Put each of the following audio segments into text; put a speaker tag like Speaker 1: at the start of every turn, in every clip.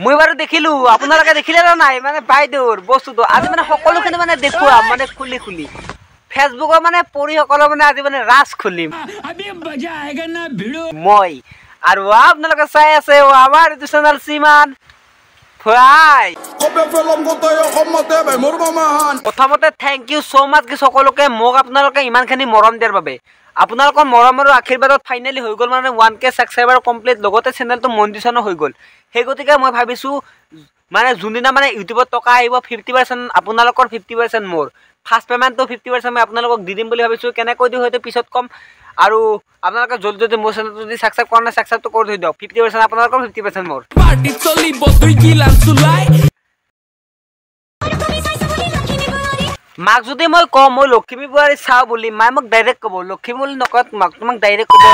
Speaker 1: মই বাৰু দেখিলো, আপোনালোকে দেখিলে না নাই মানে বাইদেউৰ বস্তুটো আজি মানে সকলোখিনি মানে দেখুৱাম মানে খুলি খুলি ফেচবুকৰ মানে পৰীসকলৰ মানে আজি মানে ৰাজ খুলিম মই। আৰু আপোনালোকে চাই আছে আমাৰ এইটো চেনেল চিমান ভাই। প্ৰথমতে thank you so মাছ কি সকলোকে মোক আপোনালোকে ইমানখিনি মৰম দিয়াৰ বাবে। আপোনালোকৰ মৰম আৰু আশীৰ্বাদত ফাইনেলি হৈ গ'ল মানে 1K subscriber complete, লগতে চেনেলটো মনিটাইজেশ্যনো হৈ গ'ল। সেই গতিকে মই ভাবিছোঁ মানে যোনদিনা মানে ইউটিউবত টকা আহিব 50% আপোনালোকৰ, 50% মোৰ। ফাৰ্ষ্ট পে'মেণ্টটো 50% মই আপোনালোকক দি দিম বুলি ভাবিছোঁ। কেনেকৈ দিওঁ হয়তো পিছত ক'ম। আৰু আপোনালোকে জলদি জলদি মোৰ চেনেলটো যদি ছাবস্ক্ৰাইব কৰা নাই, ছাবস্ক্ৰাইবটো কৰি থৈ দিয়ক। 50% আপোনালোকৰ, 50% মোৰ। মাক যদি মই কওঁ মই লখিমী বোৱাৰী চাওঁ বুলি, মায়ে মোক ডাইৰেক্ট ক'ব লখিমী বুলি নকয় তোমাক, তোমাক ডাইৰেক্ট ক'ব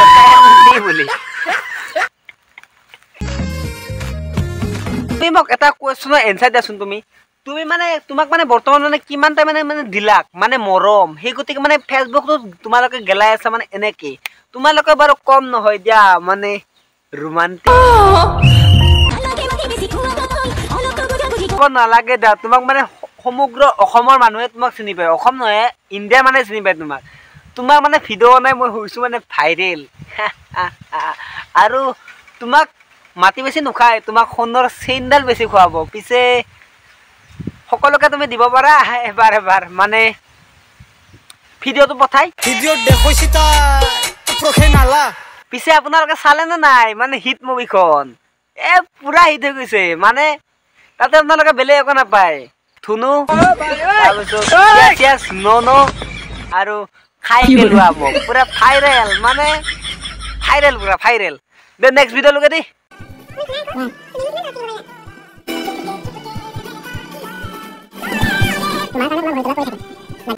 Speaker 1: বুলি। তুমি মোক এটা কুৱেশ্যনৰ এনচাৰ দিয়াচোন। তুমি তুমি মানে তোমাক মানে বৰ্তমান মানে কিমান টাইম মানে মানে দিলাক মানে মৰম, সেই গতিকে মানে ফেচবুকটোত তোমালোকে গেলাই আছা মানে এনেকে। তোমালোকে বাৰু কম নহয় দিয়া মানে ৰোমান্টিক নালাগে দিয়া তোমাক, মানে সমগ্ৰ অসমৰ মানুহে তোমাক চিনি পায়, অসম নহয় ইণ্ডিয়াৰ মানুহে চিনি পায় তোমাক। তোমাৰ মানে ভিডিঅ' বনাই মই হৈছোঁ মানে ভাইৰেল। আৰু তোমাক মাটি বেছি নোখায়, তোমাক সোণৰ চেইনডাল বেছি খুৱাব। পিছে সকলোকে তুমি দিব পাৰা এবাৰ এবাৰ মানে ভিডিঅ'টো পঠাই। পিছে আপোনালোকে চালে নে নাই মানে হিট মুভিখন? এ পুৰা হিট হৈ গৈছে মানে, তাতে আপোনালোকে বেলেগ একো নাপায়, ধুনু তাৰপিছত ন আৰু খাই পেলোৱা মোক পুৰা ভাইৰেল, মানে ভাইৰেল পুৰা ভাইৰেল। দে নেক্সট ভিডিঅ' লগে দি।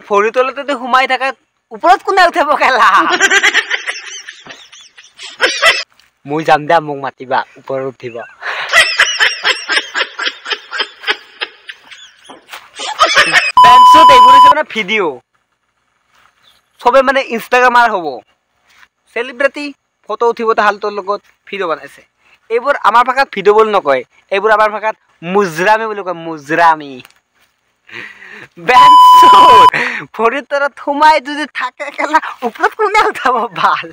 Speaker 1: ভৰি তলতে সোমাই থাকে, ওপৰত কোনে উঠাব খেলা? মই যাম দিয়া, মোক মাতিবা ওপৰত উঠিব। এইবোৰ হৈছে মানে ভিডিঅ', চবে মানে ইনষ্টাগ্ৰামাৰ হ'ব, চেলিব্ৰিটি ফটো উঠিব তাহাঁতৰ লগত ভিডিঅ' বনাইছে। এইবোৰ আমাৰ ভাষাত ভিডিঅ' বুলি নকয়, এইবোৰ আমাৰ ভাষাত মুজৰামি বুলি কয়, মুজৰামি। ভৰিৰ তলত সোমাই যদি থাকে খেলা, ওপৰত কোনে উঠাব ভাল?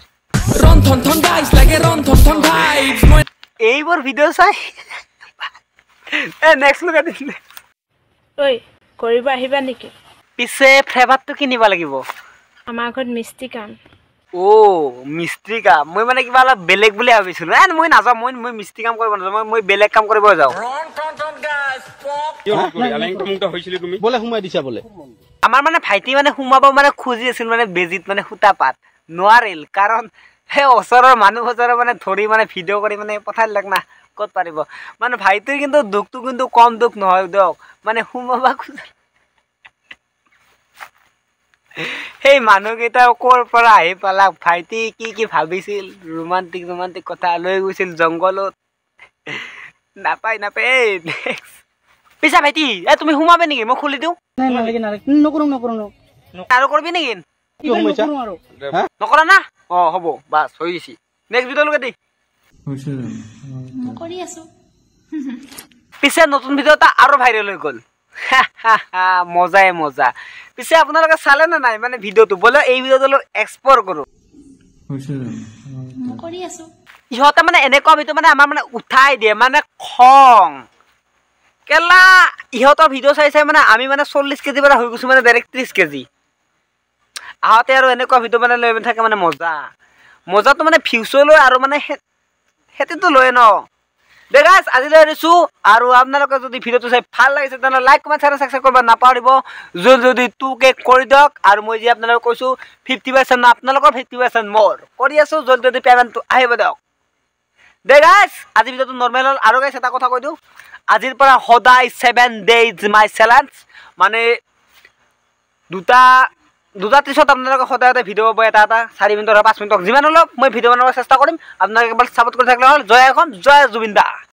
Speaker 1: এইবোৰ ভিডিঅ' চাই নেক্সট লগাই দিছিলে।
Speaker 2: কৰিব আহিবা নেকি?
Speaker 1: পিছে ফ্লেভাৰটো কিনিব লাগিব।
Speaker 2: আমাৰ ঘৰত মিস্ত্ৰী কাম।
Speaker 1: অ' মিস্ত্ৰী কাম, মই মানে কিবা অলপ বেলেগ বুলি ভাবিছিলোঁ। মই নাযাওঁ, মই মিস্ত্ৰী কাম কৰিব নাযাওঁ, মই বেলেগ কাম কৰিব যাওঁ। আমাৰ মানে ভাইটি মানে সোমাব মানে খুজি আছিল মানে বেজিত মানে সূতা পাত নোৱাৰিল, কাৰণ সেই ওচৰৰ মানুহ ওচৰৰ মানে ধৰি মানে ভিডিঅ' কৰি মানে পঠাই দিলাক না, ক'ত পাৰিব মানে। ভাইটিৰ কিন্তু দুখটো কিন্তু কম দুখ নহয় দিয়ক, মানে সোমাব খোজা সেই মানুহকেইটা ক'ৰ পৰা আহি পালাক? ভাইটি কি কি ভাবিছিল, ৰোমান্টিক ৰোমান্টিক কথা লৈ গৈছিল জংঘলত, নাপায় নাপায়। এই পিছা ভাইটি, এ তুমি সোমাবে নেকি? মই খুলি দিওঁ। আৰু কৰিবি নেকি? নকৰা না? অ হ'ব, বাছ হৈ গৈছে। নেক্সট ভিডিঅ' লগে দি। পিছে নতুন ভিডিঅ' এটা আৰু ভাইৰেল হৈ গ'ল, মজাই মজা। পিছে আপোনালোকে চালে নে নাই মানে ভিডিঅ'টো? বোলে এই ভিডিঅ'টো অলপ এক্সপ্ল'ৰ কৰোঁ। ইহঁতে মানে এনেকুৱা ভিডিঅ' মানে আমাৰ মানে উঠাই দিয়ে মানে খং কেলা। ইহঁতৰ ভিডিঅ' চাই চাই মানে আমি মানে 40 কেজিৰ পৰা হৈ গৈছোঁ মানে ডাইৰেক্ট 30 কেজি। আহোঁতে আৰু এনেকুৱা ভিডিঅ' মানে লৈ থাকে মানে মজা মজাটো মানে ফিউচৰ লৈ আৰু মানে সেইটোতো লয় ন। দে গাইজ আজিলৈ এৰিছোঁ। আৰু আপোনালোকে যদি ভিডিঅ'টো চাই ভাল লাগিছে তেনেহ'লে লাইক কমেণ্ট শ্বেয়াৰ ছাবস্ক্ৰাইব কৰিব নাপাহৰিব। যদি 2K কৰি দিয়ক। আৰু মই যি আপোনালোকক কৈছোঁ 50% আপোনালোকৰ, 50% মোৰ কৰি আছোঁ। জলদি জলদি পে'মেণ্টটো আহিব দিয়ক। দে গাইজ আজি ভিডিঅ'টো নৰ্মেল হ'ল। আৰু গাইজ এটা কথা কৈ দিওঁ, আজিৰ পৰা সদায় 7 days মাই চেলেঞ্জ, মানে দুটা ত্ৰিছত আপোনালোকে সদায় সদায় ভিডিঅ' পাব, এটা এটা 4 মিনিটৰ 5 মিনিট যিমান অলপ মই ভিডিঅ' বনাব চেষ্টা কৰিম। আপোনালোকে এবাৰ ছাপোৰ্ট কৰি থাকিলে হ'ল। জয় অসম, জয় জুবিন দা।